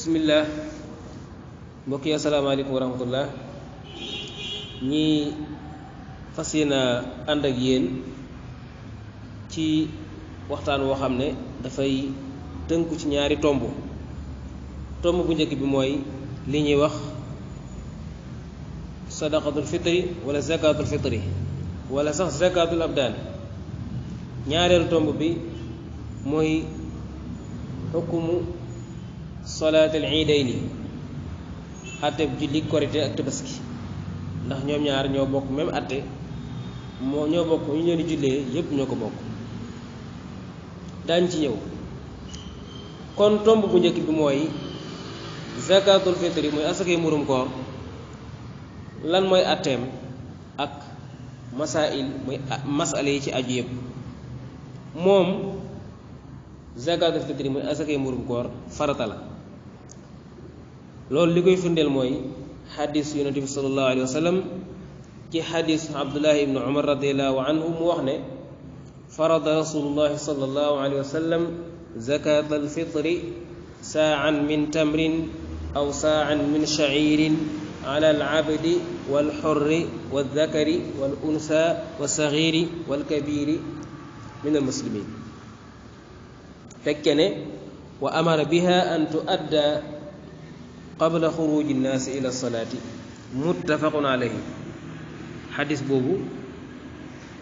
bismillah mbokk yi asalaamaaleykum wa rahmatullah ñi fas yéene ànd ak yéen ci waxtaan woo xam ne dafay tënku ci ñaari tomb bu njëkk bi mooy li ñuy wax sadaqatul fitri wala zakatul fitri wala sax zakatul abdaan ñaareelu tomb bi mooy xukumu salaatul iidayni atte julli korite ak tabaski ndax ñoom ñaar ñoo bokk même atte ñoo bokk ñu leen di jullee yépp ñoo ko bokk daañ ci ñëw kon tomb bu njëkk bi mooy zakatul fitri mooy asakay murum koor lan mooy atteem ak masail mooy masala yi ci aju yépp moom zakatul fitri mooy asakay murum koor farata la loolu li koy firndeel mooy xadis yonent bi sallallahu alayhi wa sallam ci xadis abdullahi ibnu umar radiallahu anhu mu wax ne farada rasulullahi sallallahu alayhi wa sallam zakatal fitri saa'an min tamrin aw saa'an min sha'iirin ala al-abdi wal hurri wal dhakari wal unsa wal saghiri wal kabiri min al-muslimin fekke ne wa amara biha an tuadda qabla xuruji nnaasi ila salaati muttafaqun alayhi xadis boobu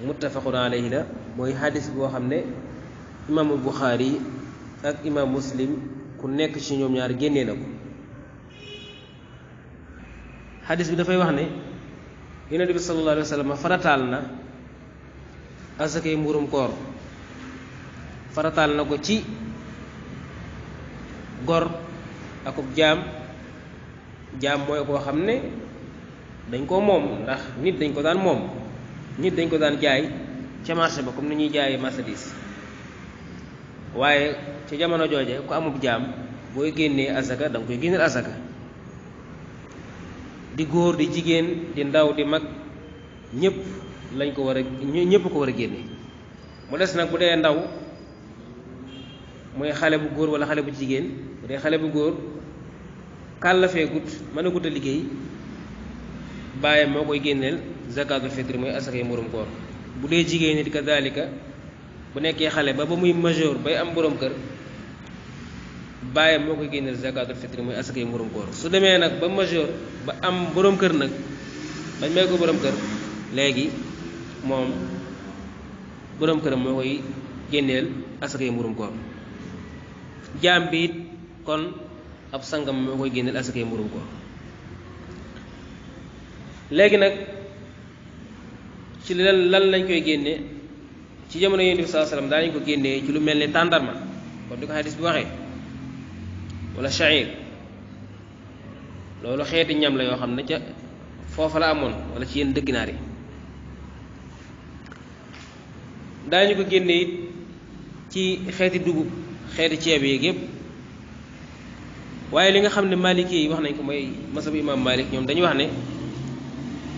muttafaqun alayhi la mooy xadis boo xam ne imaamul buxaari ak imaam muslim ku nekk ci ñoom ñaar génnee na ko xadis bi dafay wax ne yonent bi sallallahu alayhi wa sallam farataal na asakay mburum koor farataal na ko ci gor akub jaam mooy koo xam ne dañ koo moom ndax nit dañ ko daan moom nit dañ ko daan jaay ca marché ba comme ni ñuy jaayee marchandise waaye ca jamono jooje ku amub jaam booy génnee asaka da nga koy génneel asaka di góor di jigéen di ndaw di mag ñëpp lañ ko war a ñëpp ko war a génne mu des nag bu dee ndaw mooy xale bu góor wala xale bu jigéen bu dee xale bu góor kàllafee gut mën a gut a liggéey bàyyam moo koy génneel zakatul fitri mooy asakay mburum koor bu dee jigéen nit kadalika bu nekkee xale ba muy majeur bay am borom kër bàyyam moo koy génneel zakatul fitri mooy asakay mburum koor su demee nag ba majeur ba am borom kër nag bañ may ko borom kër léegi moom borom këram moo koy génneel asakay mburum koor jaam bi it kon ab sangam moo koy génneel asakay mburum koor léegi nag ci lan lañ koy génne ci jamono yonent bi sallallahu alayhi wasallam daañu ko génnee ci lu mel ni tàndarma kon di ko xadis bi waxee wala sha'ir loolu xeeti ñam la yoo xam ne ca foofa la amoon wala ci yenn dëkkinaar yi daañu ko génne it ci xeeti dugub xeeti ceeb yeeg yépp waaye li nga xam ne maliki yi wax nañ ko mooy masabu imam malik ñoom dañuy wax ne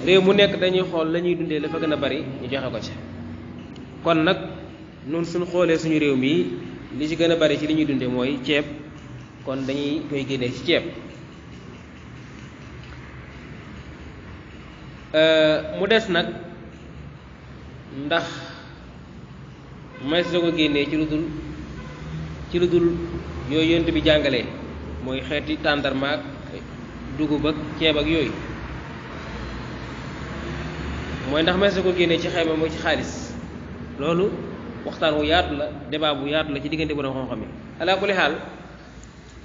réew mu nekk dañuy xool la ñuy dundee la fa gën a bari ñu joxe ko ci kon nag noonu suñu xoolee suñu réew mii li ci gën a bari ci li ñuy dundee mooy ceeb kon dañuy koy génnee ci ceeb mu des nag ndax mays la ko génnee ci lu dul yooyu yonent bi jàngalee mooy xeeti tàndarma ak dugub ak ceeb ak yooyu mooy ndax mays la ko génnee ci xayma mooy ci xaalis loolu waxtaan wu yaatu la débat bu yaatu la ci diggante borom xam-xam yi ala kulli xaal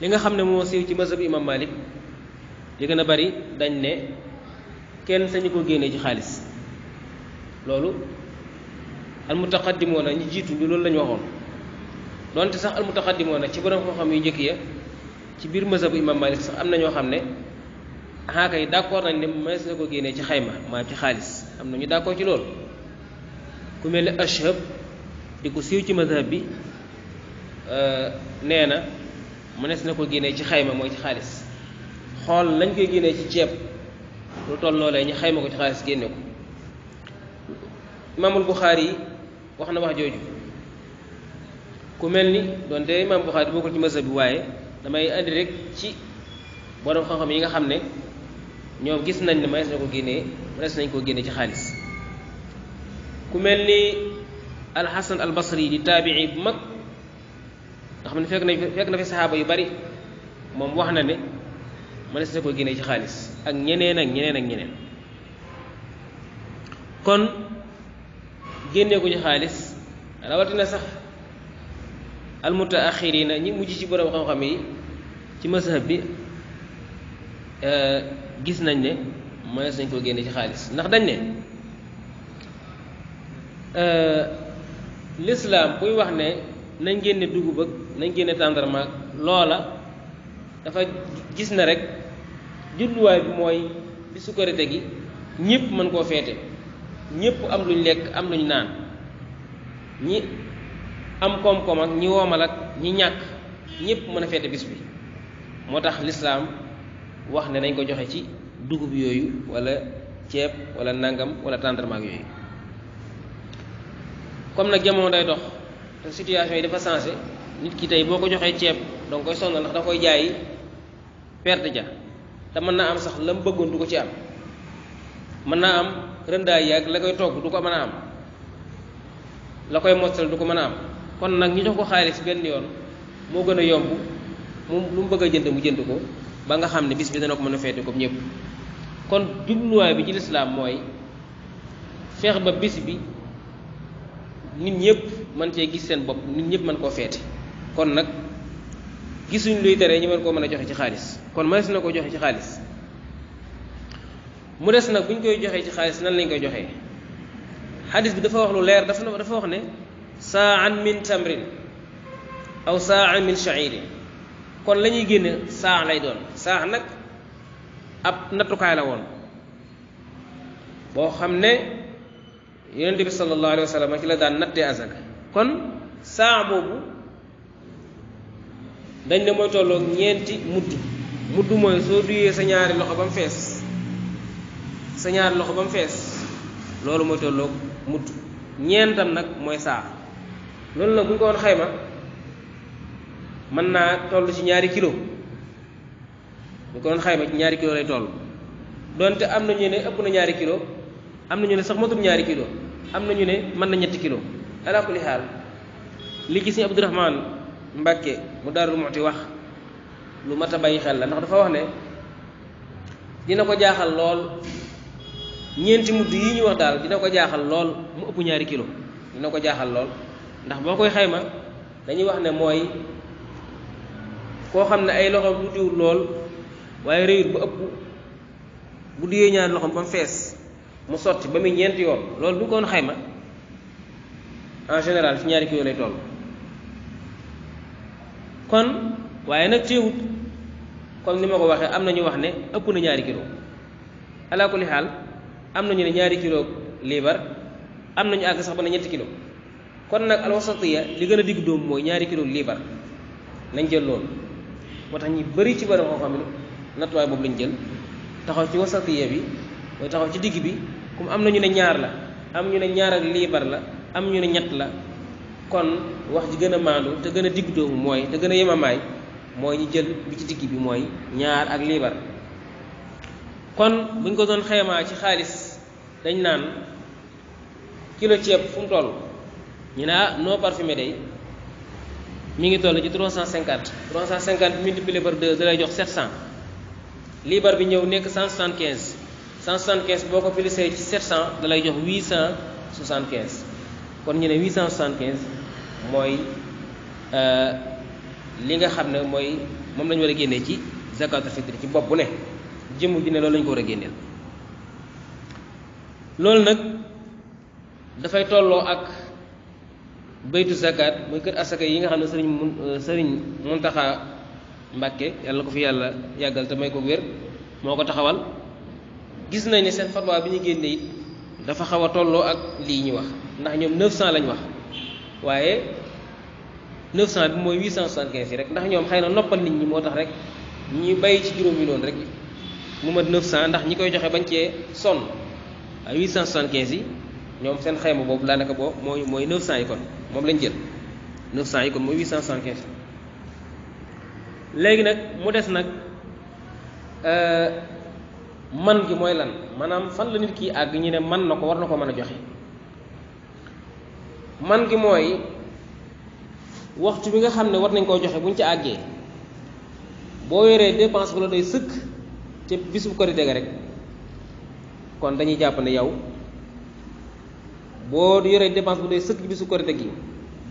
li nga xam ne moo siiw ci mazhab imam malik li gën a bari dañ ne kenn sañu ko génnee ci xaalis loolu almutaqaddimoona ñi jiitu ñu loolu la ñu waxoon donte sax almutaqaddimoona ci borom xam-xam yu njëkk ya ci biir mazhabu imam malik sax am na ñoo xam ne xaaka yi d'accord nañ ne mënees na ko génnee ci xayma maa ci xaalis am na ñu d'accord ci loolu ku mel ni ashhab di ko siiw ci mazhab bi nee na mënees na ko génnee ci xayma mooy ci xaalis xool lañ koy génnee ci ceeb lu toll loolee ñu xayma ko ci xaalis génne ko imaamul buxaari yi wax na wax jooju ku mel ni donte imaam buxaari bokkul ci mazhab bi waaye damay andi rek ci borom xam-xam yi nga xam ne ñoom gis nañ ne mënees nañ koo génnee ci xaalis ku mel ni alxasan al basri di taabii bu mag nga xam ne fekk na fi saxaaba yu bari moom wax na ne mënees na koo génnee ci xaalis ak ñeneen ak ñeneen ak ñeneen kon génnee ko ci xaalis rawatina sax almutaaxirina ñi mujj ci borom xam-xam yi ci mazhab bi gis nañ ne mënees nañ koo génne ci xaalis ndax dañ ne lislaam buy wax ne nañ génne dugub ak nañ génne tàndarma loola dafa gis na rek jubluwaay bi mooy bisu korite gi ñëpp mën koo feete ñëpp am luñ lekk am luñ naan ñi am koom-koom ak ñi woomal ak ñi ñàkk ñëpp mën a feete bis bi moo tax lislaam wax ne nañ ko joxe ci dugub yooyu wala ceeb wala nangam wala tàndarma ak yooyu comme nag jamono day dox te situation yi dafa changé nit ki tey boo ko joxee ceeb donc koy sonal ndax da koy jaayi perte ja te mën naa am sax la mu bëggoon du ko ci am mën naa am rëndaay yaag la koy togg du ko mën a am la koy mottal du ko mën a am kon nag ñu jox ko xaalis benn yoon moo gën a yomb mu lu mu bëgg a jënd mu jënd ko ba nga xam ne bis bi dana ko mën a feete comme ñëpp kon jubluwaay bi ci lislaam mooy feex ba bis bi nit ñëpp mën cee gis seen bopp nit ñëpp mën koo feete kon nag gisuñ luy tere ñu mën koo mën a joxe ci xaalis kon mënees na ko joxe ci xaalis mu des nag bu ñu koy joxee ci xaalis nan lañ koy joxee xadis bi dafa wax lu leer dafa wax ne saa'an min tamrin aw saa'an min sha'irin kon la ñuy génne saa lay doon saa nag ab nattukaay la woon boo xam ne yonent bi sallallahu alayhi wa sallam ci la daan nattee azaka kon saa boobu dañ ne mooy tolloog ñeenti mudd mooy soo duyee sa ñaari loxo ba mu fees loolu mooy tolloog mudd ñeentam nag mooy saa loolu nag bu ñu ko woon xayma mën naa toll ci ñaari kilo bu ko doon xayma ci ñaari kilo lay toll donte am na ñu ne ëpp na ñaari kilo am na ñu ne sax matul ñaari kilo am na ñu ne mën na ñetti kilo ala kulli xaal li ci Sëñ Abdourahman Mbàkke mu Daarul Muxti wax lu mat a bàyyi xel la ndax dafa wax ne dina ko jaaxal lool ñeenti mudd yi ñu wax daal dina ko jaaxal lool mu ëpp ñaari kilo dina ko jaaxal lool ndax boo koy xayma dañuy wax ne mooy koo xam ne ay loxoom lu diwul lool waaye réyut ba ëpp bu duyee ñaari loxoom ba mu fees mu sotti ba muy ñeenti yoon loolu bu ñu ko woon xayma en général ci ñaari kilo lay toll kon waaye nag teewut comme ni ma ko waxee am na ñu wax ne ëpp na ñaari kilo ala kulli xaal am na ñu ne ñaari kilo liibar am nañu àgg sax ba ne ñetti kilo kon nag alwasatiya li gën a digg dóom mooy ñaari kilo liibar nañ jël loolu moo tax ñu bëri ci borom xam-xam ne nattuwaay boobu lañ jël taxaw ci wasatiya bi mooy taxaw ci digg bi comme am na ñu ne ñaar la am ñu ne ñaar ak liibar la am ñu ne ñett la kon wax ji gën a maandu te gën a digg dóomu mooy te gën a yemamaay mooy ñu jël bi ci digg bi mooy ñaar ak liibar kon buñ ko doon xaymaa ci xaalis dañ naan kilo ceeb fu mu toll ñu ne non parfumé day mi ngi toll ci 350 multiplié par 2 da lay jox 700 liibar bi ñëw nekk 175 boo ko pilisee ci 700 da lay jox 875 kon ñu ne 875 mooy li nga xam ne mooy moom lañu war a génnee ci zakatul fitri ci bopp bu ne jëmm ji ne loolu lañu ko war a génneel loolu nag dafay tolloo ak baytu zakat muy kër asaka yi nga xam ne sëriñ Muntaxa Mbàkke yàlla ko fi yàlla yàggal te may ko wér moo ko taxawal gis nañ ne seen fatwa bi ñu génne it dafa xaw a tolloo ak lii ñu wax ndax ñoom 900 lañ wax waaye 900 bi mooy 875 yi rek ndax ñoom xëy na noppal nit ñi moo tax rek ñi bàyyi ci juróomi noonu rek mu mat 900 ndax ñi koy joxe bañ cee sonn ay 875 yi ñoom seen xayma boobu daanaka boo mooy 900 yi kon moom lañ jël 900 yi kon mooy 875 léegi nag mu des nag man gi mooy lan maanaam fan la nit ki àgg ñu ne man na ko war na ko mën a joxe man gi mooy waxtu bi nga xam ne war nañ koo joxe buñ ci àggee boo yoree dépense bu la doy sëkk ca bisu korite ga rek kon dañuy jàpp ne yow boo yoree dépense bu doy sëkk ci bisu korite gi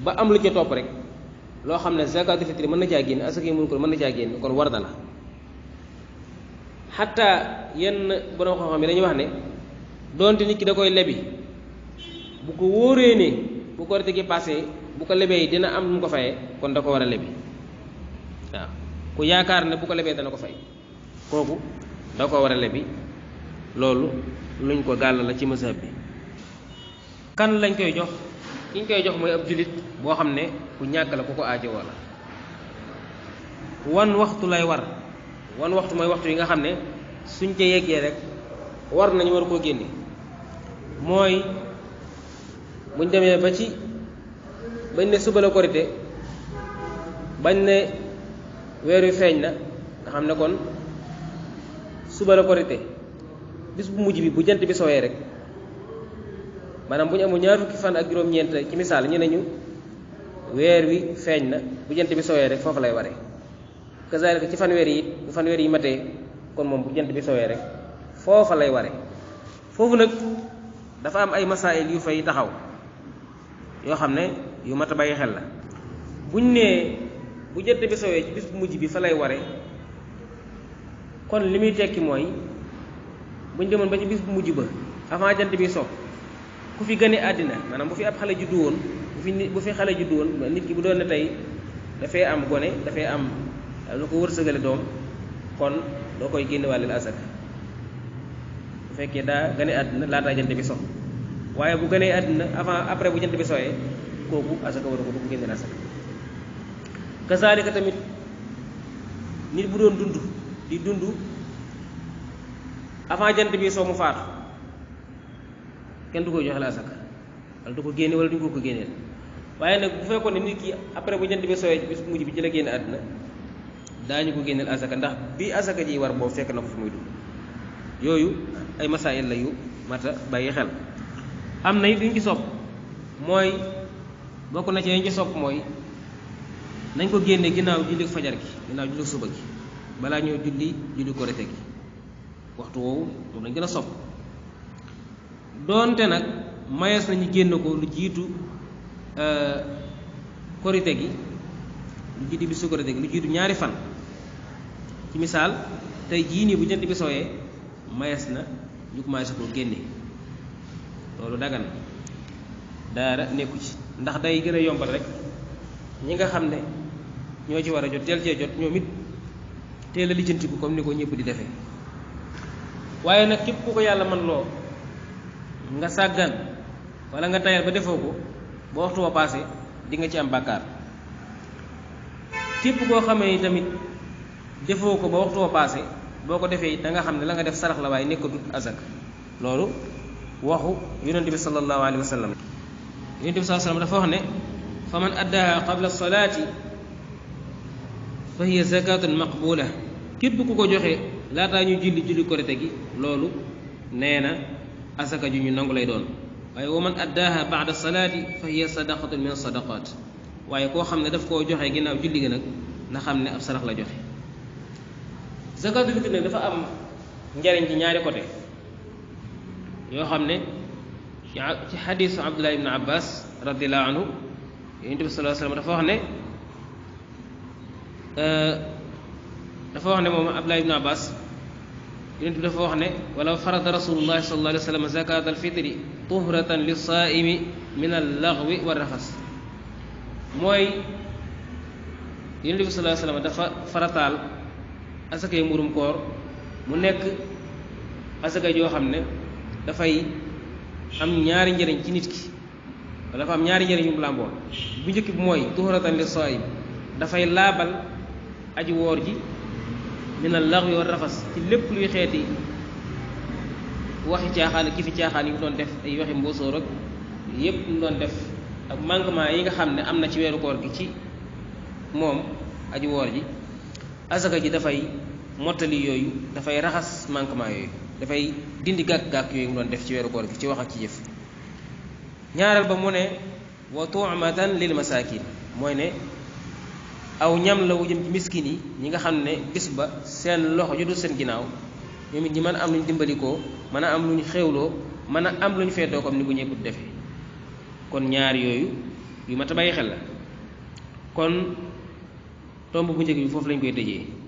ba am lu ca topp rek loo xam ne zakatul fitri mën na caa génn asaka yi mun ko mën na caa génn kon war na la xataa yenn borom xam-xam yi dañuy wax ne doonte nit ki da koy lebi bu ko wóoree ne bu korite gi passé bu ko lebee dina am lu mu ko fayee kon da ko war a lebi waaw ku yaakaar ne bu ko lebee dana ko fay kooku da ko war a lebi loolu luñ ko gàll la ci mazhab bi kan lañ koy jox ki ñu koy jox mooy ab jullit boo xam ne ku ñàkk la ku ko aajo wala wan waxtu lay war wan waxtu mooy waxtu yi nga xam ne suñ ca yeggee rek war nañu war koo génne mooy buñ demee ba ci bañ ne suba la korite bañ ne weer wi feeñ na nga xam ne kon suba la korite bis bu mujj bi bu jant bi sowee rek maanaam bu ñu amul ñaar fukki fan ak juróom-ñeent ci misaal ñu ne ñu weer wi feeñ na bu jant bi sowee rek foofu lay waree kazalika ci fanweer yi it bu fanweer yi matee kon moom bu jant bi sowee rek foofa lay waree foofu nag dafa am ay masaayil yu fay taxaw yoo xam ne yu mat a bàyyi xel la buñ nee bu jant bi sowee ci bis bu mujj bi fa lay waree kon li muy tekki mooy buñ demoon ba ci bis bu mujj ba avant jant bi so ku fi gane àddina maanaam bu fi ab xale juddu woon bu fi xale juddu woon nit ki bu doon ne tey dafay am gone dafay am lu ko wërsëgale doom kon doo koy génne wàllil asaka bu fekkee daa gane àddina laataa jant bi so waaye bu ganee àddina après bu jant bi sooyee kooku asaka war ko du ko génneel asaka kasaalika tamit nit bu doon dund di dund avant jant bi soo mu faatu kenn du koy joxe la asaka wala du ko génne wala duñ ko génneel waaye nag bu fekkoon ne nit ki après bu jant bi sooyee bis bu mujj bi ci la génn àddina daañu ko génneel asaka ndax bi asaka ji war boobu fekk na ko fi muy dund yooyu ay masaayil la yu mata bàyyi xel am na it liñ ci sopp mooy bokk na ci liñ ci sopp mooy nañ ko génne ginnaaw julli fajar gi ginnaaw julli suba gi balaa ñoo julli korite gi waxtu woowu moom lañ gën a sopp doonte nag mayees nañu génn ko lu jiitu korite gi lu jiitu bisu korite gi lu jiitu ñaari fan ci misaal tey jii nii bu jant bi sooyee mayees na ñu commencé ko génne loolu dagan daara nekku ci ndax day gën a yombal rek ñi nga xam ne ñoo ci war a jot teel cee jot ñoom it teel a lijjantiku comme ni ko ñëpp di defee waaye nag képp ku ko yàlla man loo nga sàggan wala nga tayal ba defoo ko ba waxtu wa passé di nga ci am bàkkaar képp koo xamee ni tamit defoo ko ba waxtu wa passé boo ko defee da nga xam ne la nga def sarax la waaye nekkatut azak loolu waxu yonent bi sallallahu alayhi wa sallam yonent bi sallallahu alayhi wa sallam dafa wax ne fa man addaha qabla salaati fa hiya zakatun maqbula képp ku ko joxe laataa ñu julli korite gi loolu nee na asaka ju ñu nangu lay doon waaye wa man addaaha baada salaati fa hiya sadaqatun min sadaqat waaye koo xam ne daf koo joxe ginnaaw julli gi nag na xam ne ab sarax la joxe zakatul fitr nag dafa am njariñ ci ñaari côté yoo xam ne ci xadiisu Abdullah ibn Abbas radiallahu anhu yonent bi sallallahu alayhi wa sallam dafa wax ne moom Abdullah ibn Abbas yonent bi dafa wax ne walaw farada rasulullahi sallallahu alayhi wa sallam zakat alfitri tuhratan lisaaimi min allaghwi wa rafas mooy yonent bi sallallahu alayhi wa sallam dafa farataal asakay mburum koor mu nekk asaka joo xam ne dafay am ñaari njëriñ ci nit ki wala dafa am ñaari njëriñ yu mu làmboo bu njëkk bi mooy tuhratan lisaaim dafay laabal aji woor ji min allaghwi wa rafas ci lépp luy xeeti waxi caaxaan ki fi caaxaan yi mu doon def ay waxi mboosóor ak yépp mu doon def ak manquement yi nga xam ne am na ci weeru koor gi ci moom aji woor ji asaka ji dafay mottali yooyu dafay raxas manquement yooyu dafay dindi gàkk-gàkk yooyu mu doon def ci weeru koor gi ci wax ak ci jëf ñaareel ba mu ne wa tu'matan lil masakin mooy ne aw ñam la wu jëm ci miskin yi ñi nga xam ne bis ba seen loxo jotul seen ginnaaw ñoom it ñi mën a am lu ñu dimbalikoo mën a am lu ñu xewloo mën a am lu ñu feetoo comme ni ko ñëpp defee kon ñaar yooyu yu mat a bàyyi xel la kon tomb bu njëkk bi foofu lañ koy tëjee